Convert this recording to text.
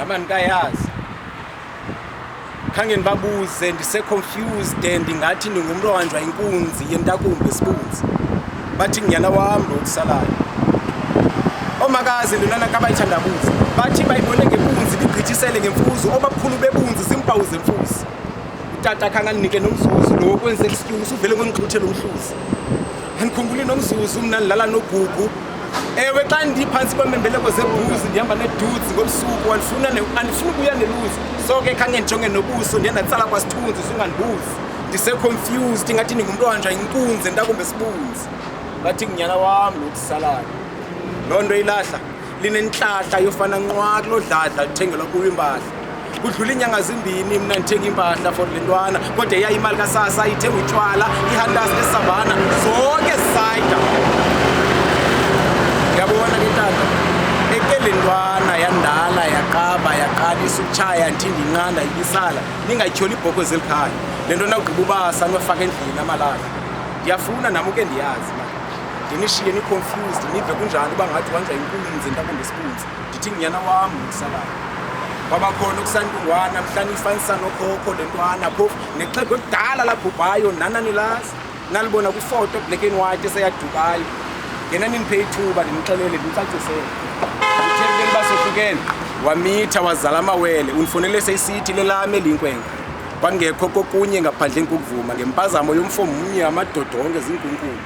Nama ndikayazi. Khange ndibabuze ndise-confused, ndingathi ndingumntu ohanjwa inkunzi yentakumbi esibunzi. Bathi ngunyana wam lo kusalayo. Oomakazi ndonana kabayithandabuze, bathi bayibone ngempunzi ibigqithisele ngemfuzo, obakhulu bebunzi ziimpawu zemfuzi. Utata khange andinike nomzuzu lo wokwenza excuse, uvele ngondixuthela umhluzi. Andikhumbuli nomzuzu mna ndilala noGugu. Ewe, xa ndiphantsi kweembembeleko zebhuzi ndihamba needudes ngobusuku, andifuni ukuya neluzi. So ke khange ndijonge nobuso, ndiye ndatsala kwasithunzi sungandibuzi. Ndise-confused ingathi ndingumntu ohanjwa inkunzi entakumbi esibunzi. Bathi ngunyana wam lo kusalayo. Loo nto ilahla linentlahla yofana nqwa kuloo dladla lithengelwa kuyo impahla. Kudlula iinyanga zimbini mna ndithenga iimpahla for le ntwana, kodwa eyayo imali kaSASSA ithenga utywala, iihunters nesavana zonke zisayida. Uyabona ke tata, eke le ntwana yandala yaqaba yaqalisa ukutshaya, ndithi ndinqanda ibisala, ningayityholi iibhokhwe zeli khaya. Le nto nawugqiba ubasa niyofaka endlini amalahla. Ndiyafuna nam uke ndiyazi mani. Ndinishiye ni-confused, nive kunjani uba ngathi uhanjwa inkunzi entakumbi esibunzi. Ndithi ngunyana wam lo kusalayo. Kwabakhona okusantungwana mhla niyifanisa nokhokho le ntwana, phofu nexhego ekudala labhubhayo nana nilazi. Nalibona kwifoto black and white eseyadukayo. Ngena nindiphe ithuba ndinixelele ndinicacisele. Ndithe ekubeni uba sohlukene, wamitha wazala amawele, undifonele seyisithi lelam eliyinkwenkwe. Kwangekho kokunye ngaphandleni kokuvuma ngempazamo yomfo mnye, amadoda onke ziinkunkuma.